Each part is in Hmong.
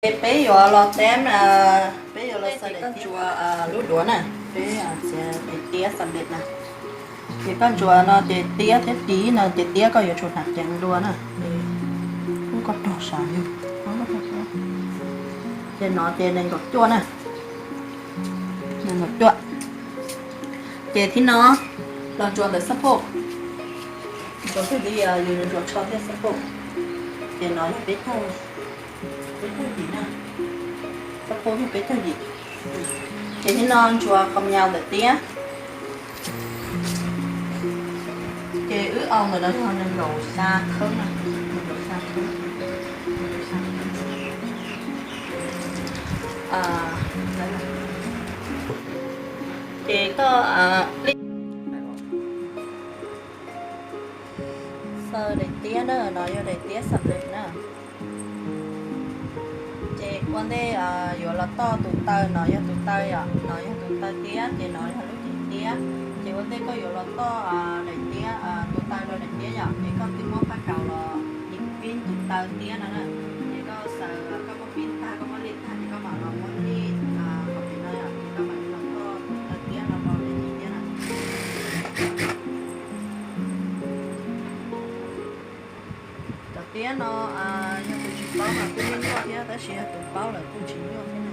Ces peb yuav los teb, peb yuav los xaws daim tiab, koj ntsuas lub duav na, peb txiav daim tiab xam lej na. Ces koj ntsuas no ces tiab thiab ris no ces tiab koj yuav tsum hnav ceev dua na. Ces koj rog sav yug, ces no ces nees nkaum cuaj na, nees nkaum cuaj. Ces thib no los ntsuas ntawm xab phoj, ntsuas tag li yus ntsuas tsho thiab xab phoj, ces no yog peb caug, peb caug yim na, xab phoj yog peb caug yim. Ces thib no ntsuas qhov nyas ntawm tiab. Ces wb au ntawm no yog nees nkaum xya khawb na, nees nkaum xya khawb. Ces koj xaws daim tiab na, no yog daim tiab xam lej na. Ces ua ntej yuav los toj tus taw, no yog tus taw yom, no yog tus taw tiab, ces no yog lub cev tiab. Ces ua ntej koj yuav los toj daim tiab, tus taw rau daim tiab yom, ces koj twb muab fab kaus los pib tus taw tiab no na. Ces koj xaws, koj muab pib tag, koj muab lij tag ces koj mam los muab lij qhov pem no yom, ces koj mam li los toj tus taw tiab no rau daim cev tiab na. Cov tiab no yog tus tsis paub mas kuj nyuaj nyuaj thiab, tab sis yog tus paub lawm kuj tsis nyuaj thiab na.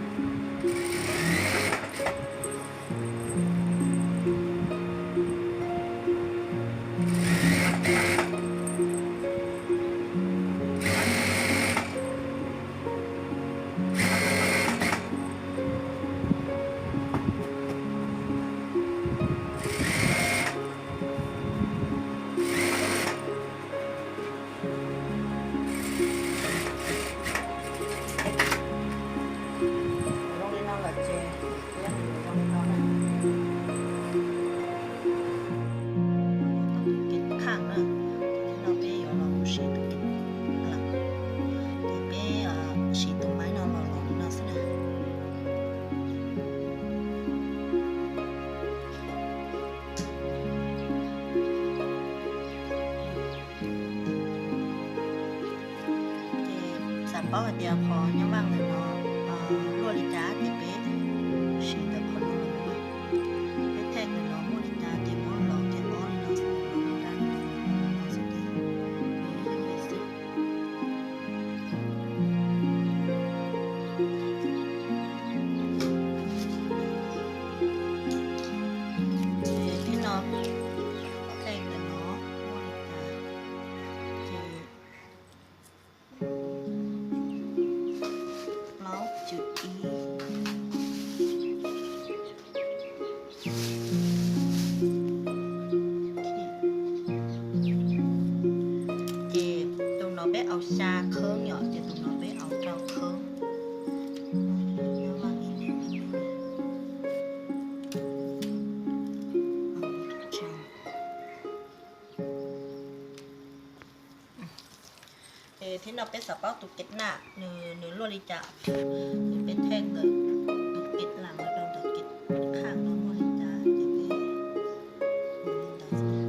Ua zoo li no lawm ces tiab nws zoo li no na. Tus kev khaj na, ces no peb yuav los mus siv tus kev lawm, ces peb siv tus maib no los los li no xwb na. Ces xav paub hais tias qhov nyob vaj ntawm no luaj li cas ces peb siv ntawm qhov no los. Peb thej ntawm no muaj li cas ces muab los ces ob li no xwb, los rau li no xwb ces nws yeej li xwb. Ces thib no, thej ntawm no muaj li cas ces plaub tswm ib. Ces tus no peb au xya khawb yom, ces tus no peb au rau khawb. Ces thib no peb xav paub tus kev na, nws luaj li cas, ces peb thej ntawm tus kev lam los rau ntawm kev khaj no muaj li cas ces peb ua li ntawd xwb.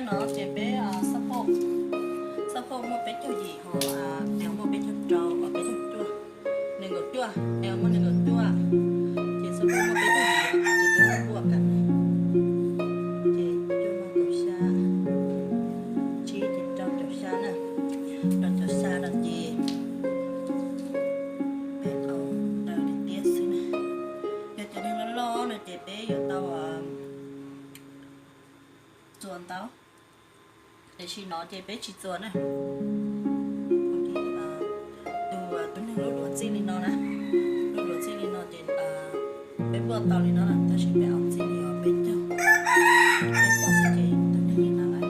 No ces peb xab phauj, xab phauj muaj peb caug yim, ho cov muaj peb caug rau, peb caug cuaj, nees nkaum cuaj, es muaj nees nkaum cuaj, ces xab phauj muaj peb caug yim, ces peb muab npuaj kam, ces cuaj no kaum xya, tsib ces rau caum xya na, rau caum xya no ces peb tau daws li tiab xwb na. Yog cov neeg loj loj no ces peb yuav tau txuas ntau, tiam sis no ces peb tsis txuas na. Tus, tus neeg lub duav txij li no na, lub duav txij li no ces peb npuaj tau li no na, tab sis peb au txij li os peb caug, peb caug xwb ces tus neeg li no lawm na.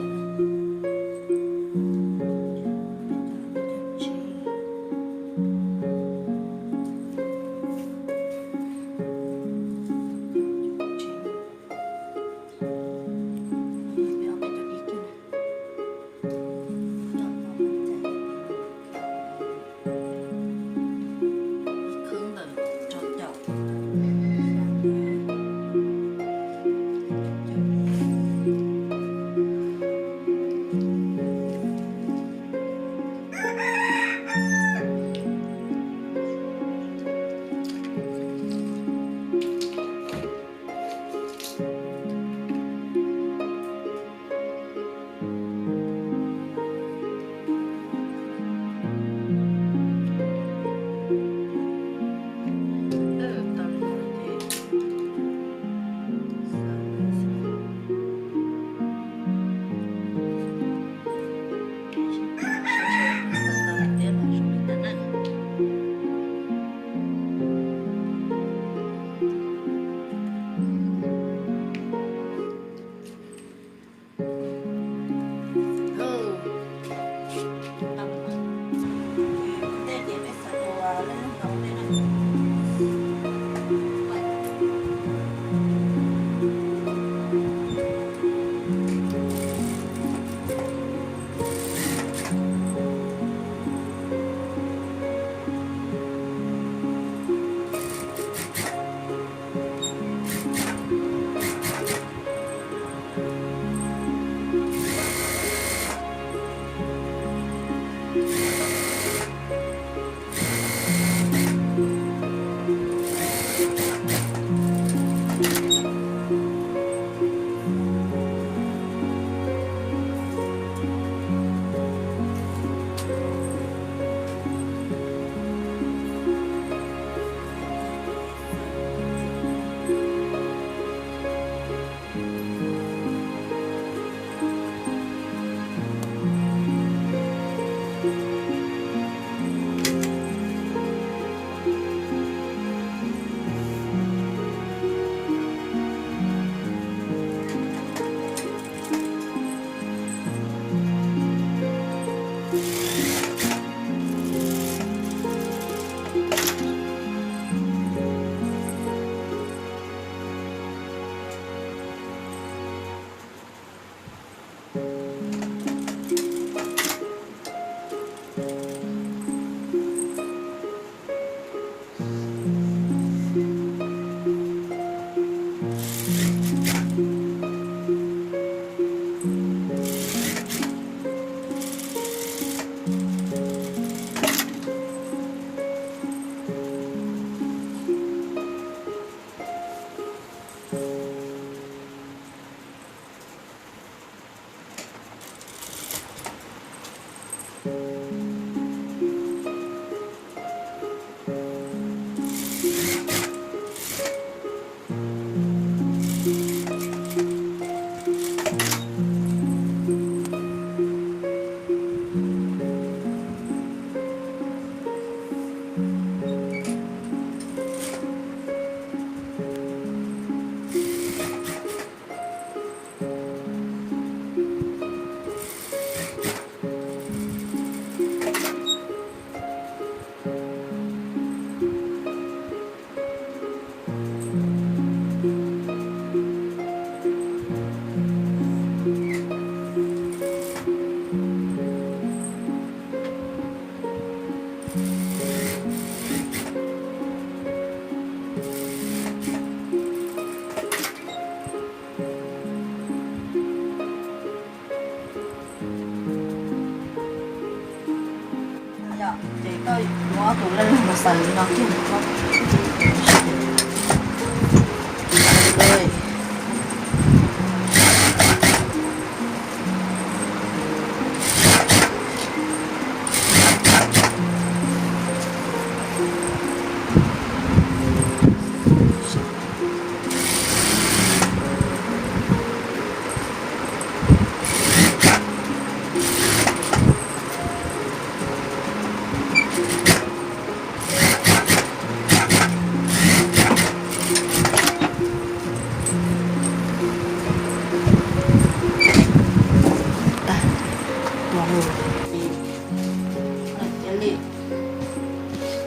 Muab tus laj laj los xaws li no kiag.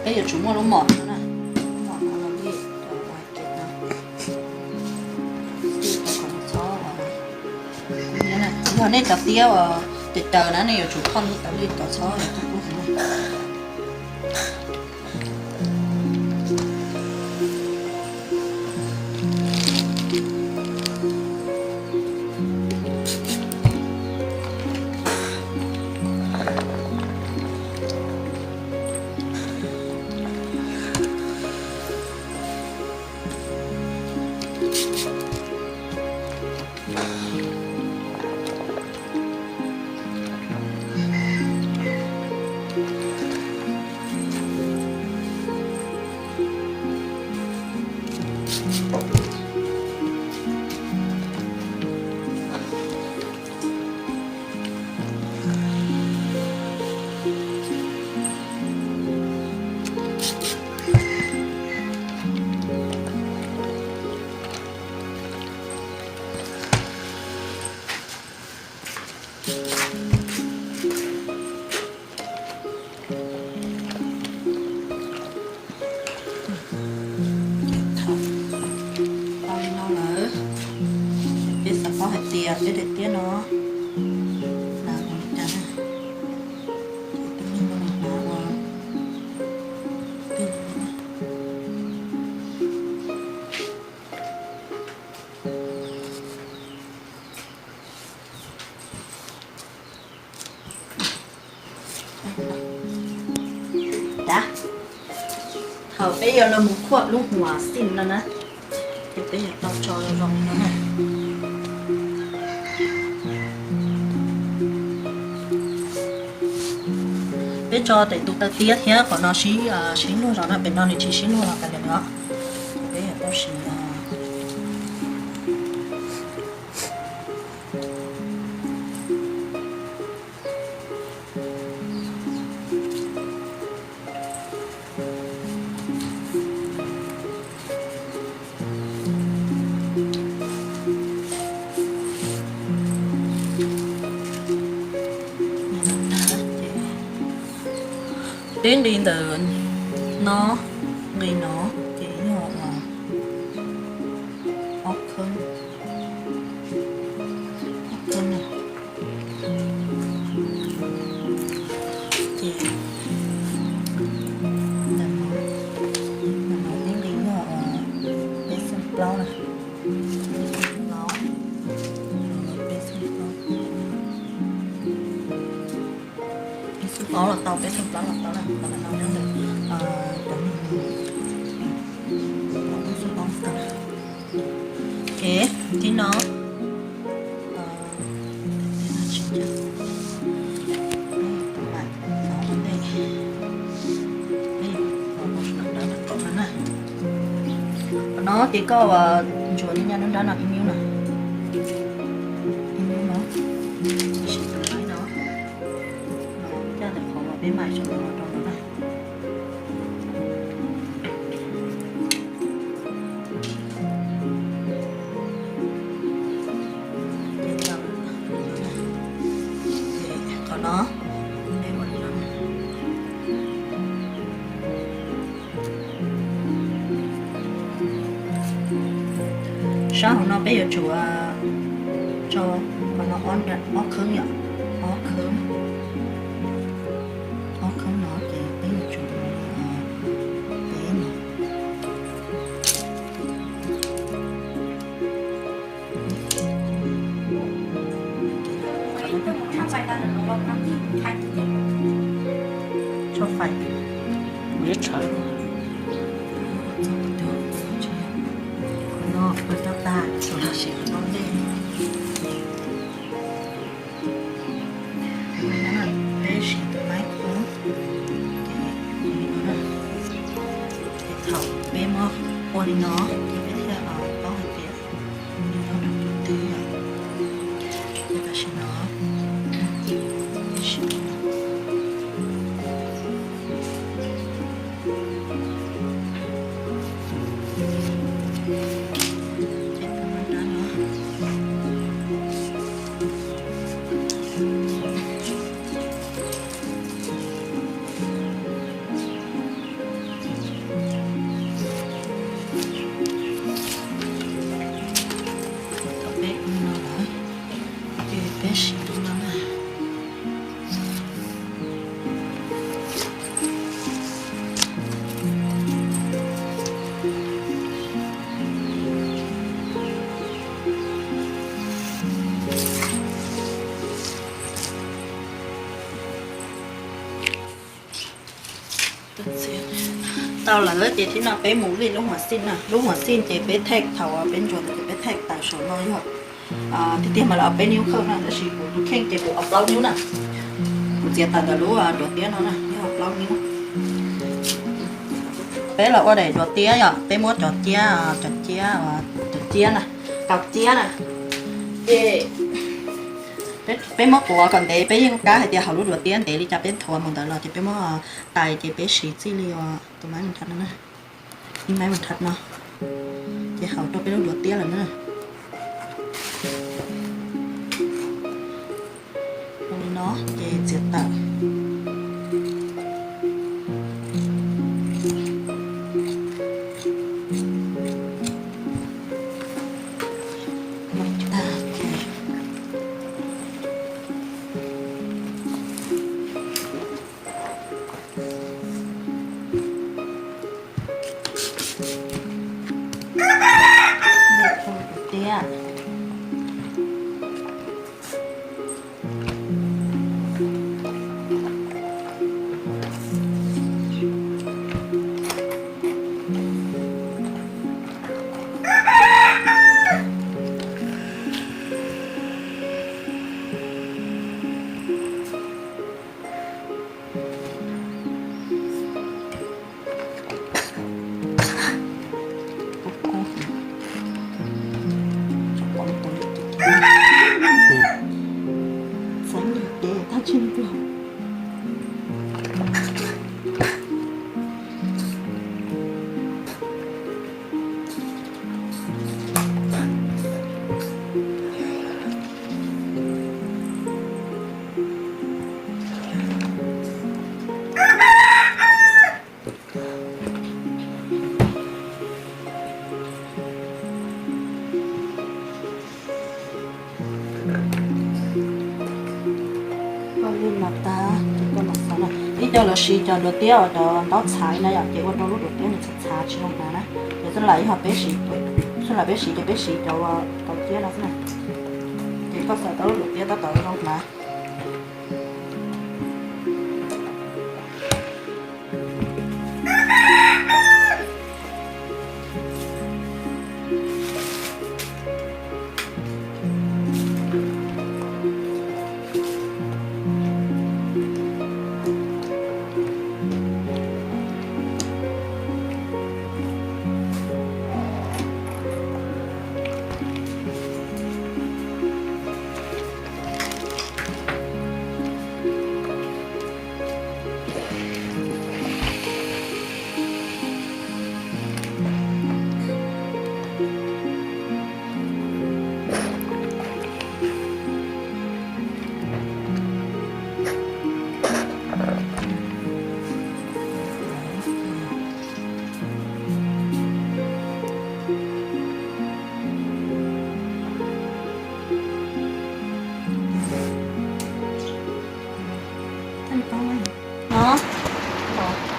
Peb yuav tsum muaj lub mom no na, lub mom no los li, yog nej cov tiab uas tes taw na nej yuav tsum thoj lub tawv li cov txhob. Tau li no lawm, peb xav paub hais tias peb daim tiab no hnav ua li cas na. Tus neeg no hnav ua twg na. Thaum peb yuav los mus khuam lub huam xij no na, ces peb yuav tau tso zoo zoo li no na. Peb tso tes tus taw tiab thiab qhov no sib, sib luag zog na, pem no nws tsis sib luag los tas li os. Peb yuav tau siv Peb nqi ntawm no, nqi no ces yog ob khawb, ob khawb na. Ces ntawm no, ntawm no peb nqi yog peb xeem plaub na, peb xeem plaub, peb xeem plaub, peb xeem plaub los tau, peb xeem plaub los tau na, ntawm no nyob ntawm cov, peb xeem plaub tau. Ces thib no, qhov no ces koj ntsuas li nyaj nruab nrab no ib nyuag na, ib nyuag no, tab sis tus laib no, no coj ntawm qhov uas peb mais saum no rau no na. Qhov no, sab hauv no peb yuav tsum tso qhov no ob khawb yom, ob khawb, ob khawb no ces peb yuav tsum peb no. Tso fais. Liab tshawv. Qhov no peb rau tag, tshuav los sis qhov no ntej. Peb siv tus maib kub, ces thaum peb muab ua li no, ces peb thiaj paub hais tias nws nyob rau qhov twg yom. Ces tam sim no peb siv Thaum peb ua no lawm, ces peb siv li no na. Tau lawm ces thib no peb mus vij lub huam xij na. Lub huam xij ces peb thaij thaum peb ntsuas ntawd ces peb thaij tawm saum no yog tiag tiag mas lawv ob peb niub khawb na, tab sis kuv tus kheej ces kuv ob plaub niub na. Kuv txiav tawm ntawm lub duav tiab no na, yog ob plaub niub. Peb los ua daim duav tiab yom, peb muab cov ciab, cov ciab, cov ciab na, cov ciab na, ces peb muab quav kom ntev, peb yeej kab hais tias hauv lub duav tiab ntev li cas peb nthuav mus ntawd los ces peb muab tais ces peb siv txij li tus maib nthawv no na, ib maib nthawv no, ces hauv rau peb lub duav tiab lawm na. Ua li no ces txiav tawm. Tiab. Koj vij no tag ces koj mam xav na. Ib co lawv siv cov duav tiab uas cov ntaub txhav na yom, ces ua rau lub duav tiab nws txhav txhav tsis zoo hnav na. Ces txhua lam yog peb siv, txhua lam peb siv ces peb siv cov uas tau tiab no xwb na. Ces koj xav tau lub duav tiab tab tom zoo hnav.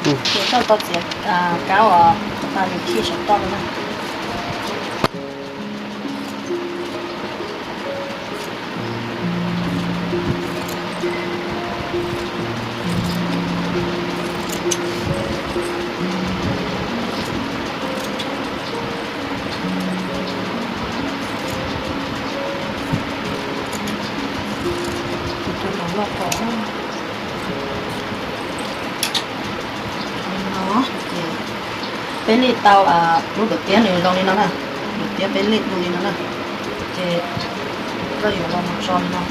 No, ces koj tau txiav kab uas tas lus khi saum toj no na. Peb lij tau lub duav tiab nws zoo li no na, duav tiab peb lij zoo li no na, ces koj yuav los mus tso li no.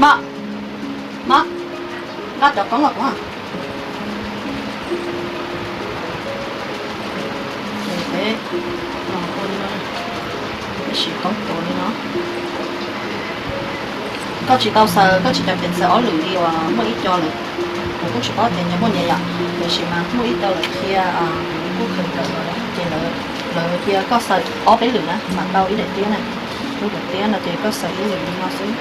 Mom, Mom, nqa cov koob los kuv. Ces peb ua li no, peb siv koob tuav li no. Koj tsis tau xaws, koj tsis cov pem xaws ob lwm li uas muaj ib co lawm. Kuv kuj tsis paub tias nyias muaj nyias yom, tiam sis mas muaj ib co lawm thiab, kuj khaws tawm los ces lawv tias koj xaws ob peb lwm na mam tau ib daim tiab na. Lub daim tiab no ces koj xaws ib lwm li no xwb.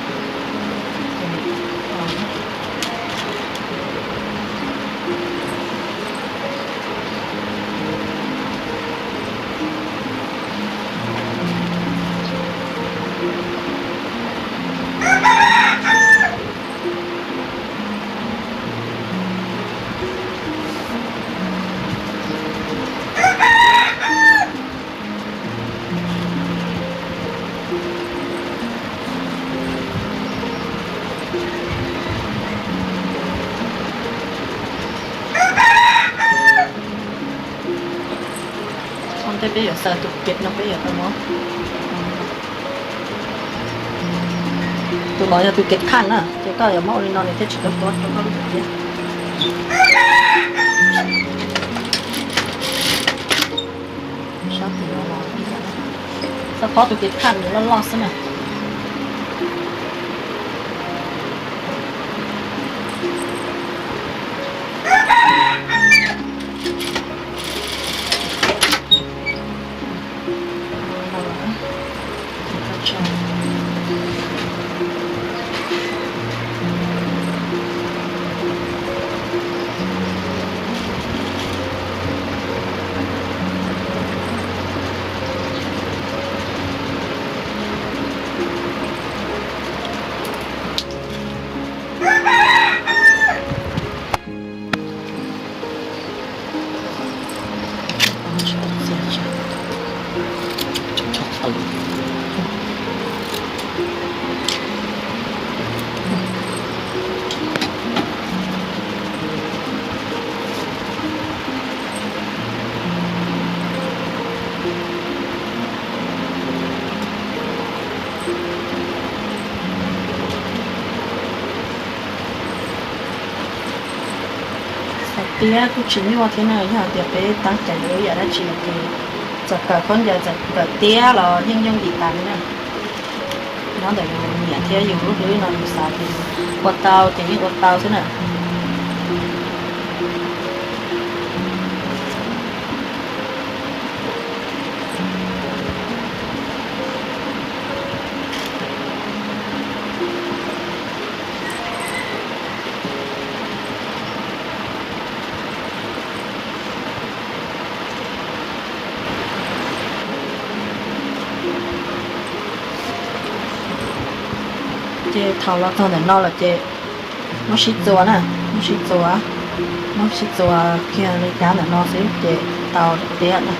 Ua ntej peb yuav xaws tus kev no peb yuav tau muab, tus no yog tus kev khaj na, ces koj yuav muab ua li no nws thiaj tsis tuab tuab rau koj lub tiab. Sab tim no los ib yam, xav phob tus kev khaj nws loj loj xwb na. Xaws tiab kuj tsis nyuaj thiab na, yog hais tias peb tab cais ua ib yam dab tsi ces txawm kawm khaub ncaws txawm kawm tiab los yeej yooj yim tas li na. Nyob ntawm yus nyiam thiab yus lub hlwb no yus xav ces yus ua tau ces yeej ua tau xwb na. Ces thaum los txog ntawm no lawm ces muab sib txuas na, muab sib txuas, muab sib txuas kiag li cab ntawm no xwb ces tau tiab na.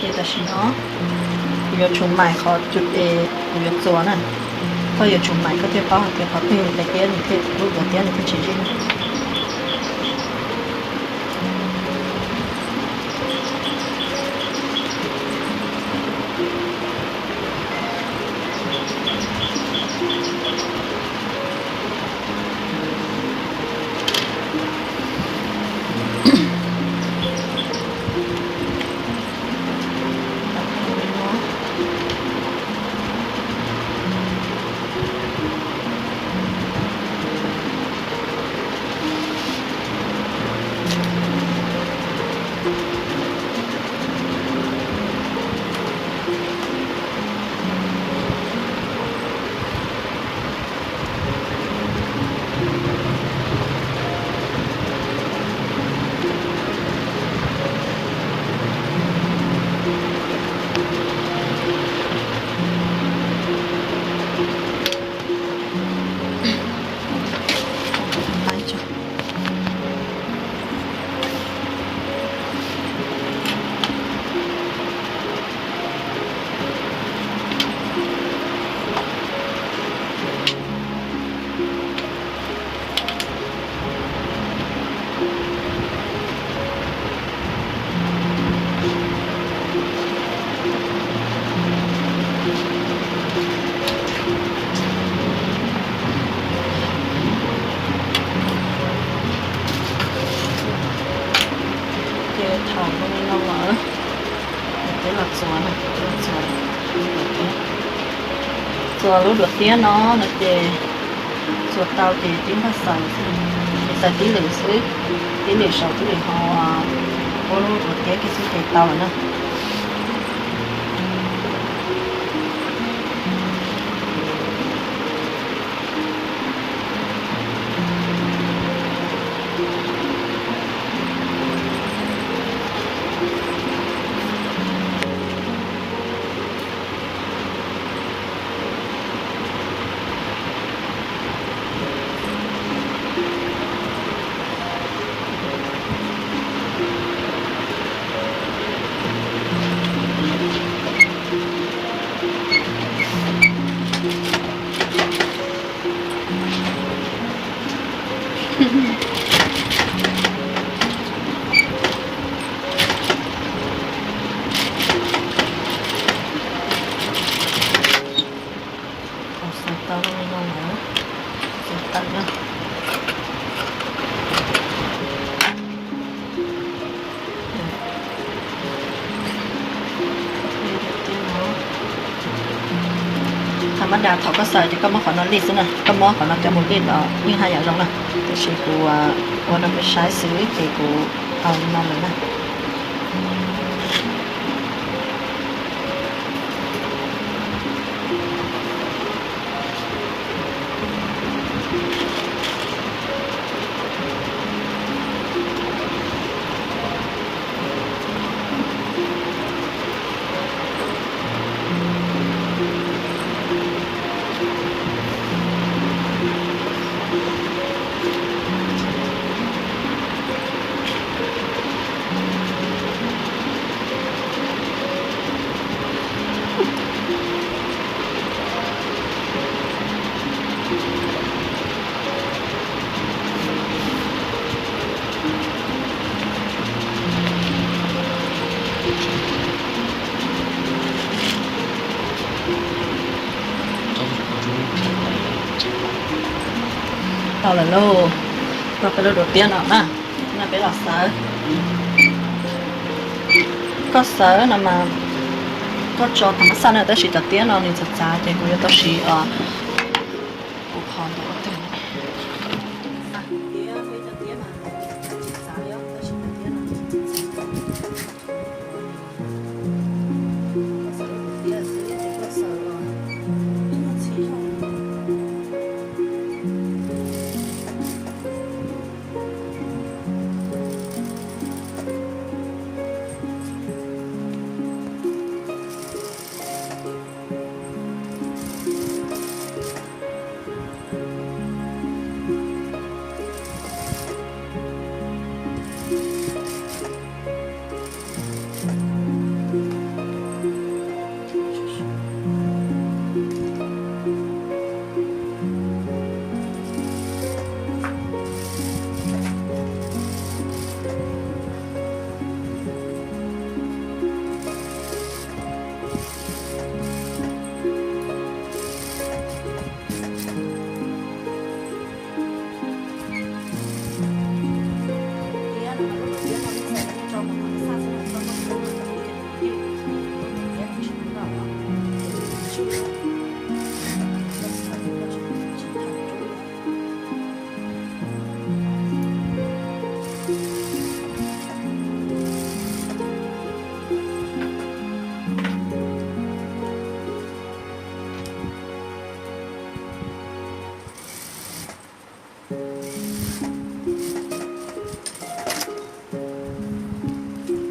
Ces tam sim no kuv yuav tsum maim qhov cub es kuv yuav txuas na. Koj yuav tsum maim koj thiaj paub hais tias qhov twg daim tiab nws thiaj, lub daim tiab nws thiaj tsis zij na. Txuas lub duav tiab no no ces txuas tau ces tib npaj xaws, xaws tib lwm xwb, tib lwm saum tib lwm hauv, ua lub duav tiab kiag xwb ces tau lawm na. Xaws tau li no lawm, xaws tawm na. Tha mab das thaum koj xaws ces koj muab qhov no lij xwb na, koj muab qhov no coj mus lij los yeej haj yam zoo na. Tiam sis kuv ua rau peb saib xwb ces kuv tau li no lawm na. Tau lawm lauj, tau peb lub duav tiab no na. No peb los xaws. Koj xaws no mas koj tso tag mab xaj na, tab sis cov tiab no nws txav txav ces kuv yuav tau siv os, kuv qhov ntawm ub tag.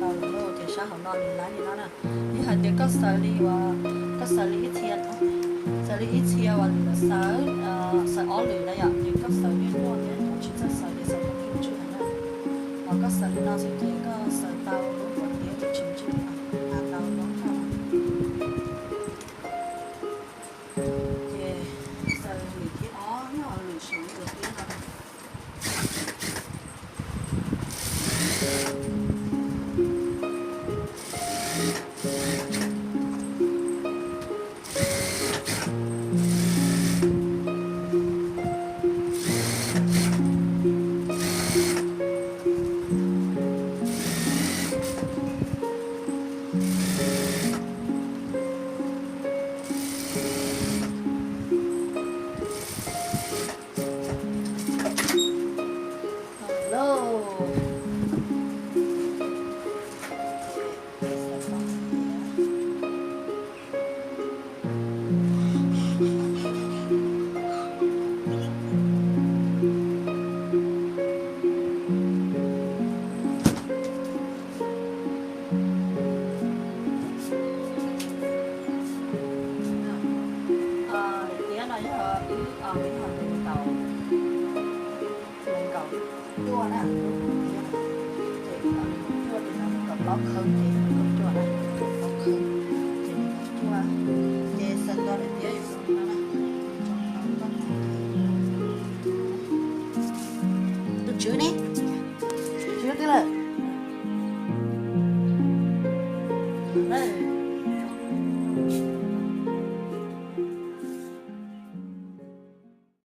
Tau lawm lauj, ces sab hauv no nws laib li no na. Yog hais tias koj xaws li uas, koj xaws li ib txhia, xaws li ib txhia uas lwm xaws, xaws ob lwm na yom, ces koj xaws li luaj thiab, thaum tsis txawj xaws ces xaws kom tsis tswj heev na. Ho koj xaws li no xwb ces koj xaws tau lub duav tiab ces tsis tswj na, tau lub no. Ces xaws lwm thib ob nyob lwm saum lub duav tiab no. Qhov khawv ces koj cua na, qhov khawv ces koj cua, ces xaws tau daim tiab yus no na. Tus tswv ne? Tswv twg lawm?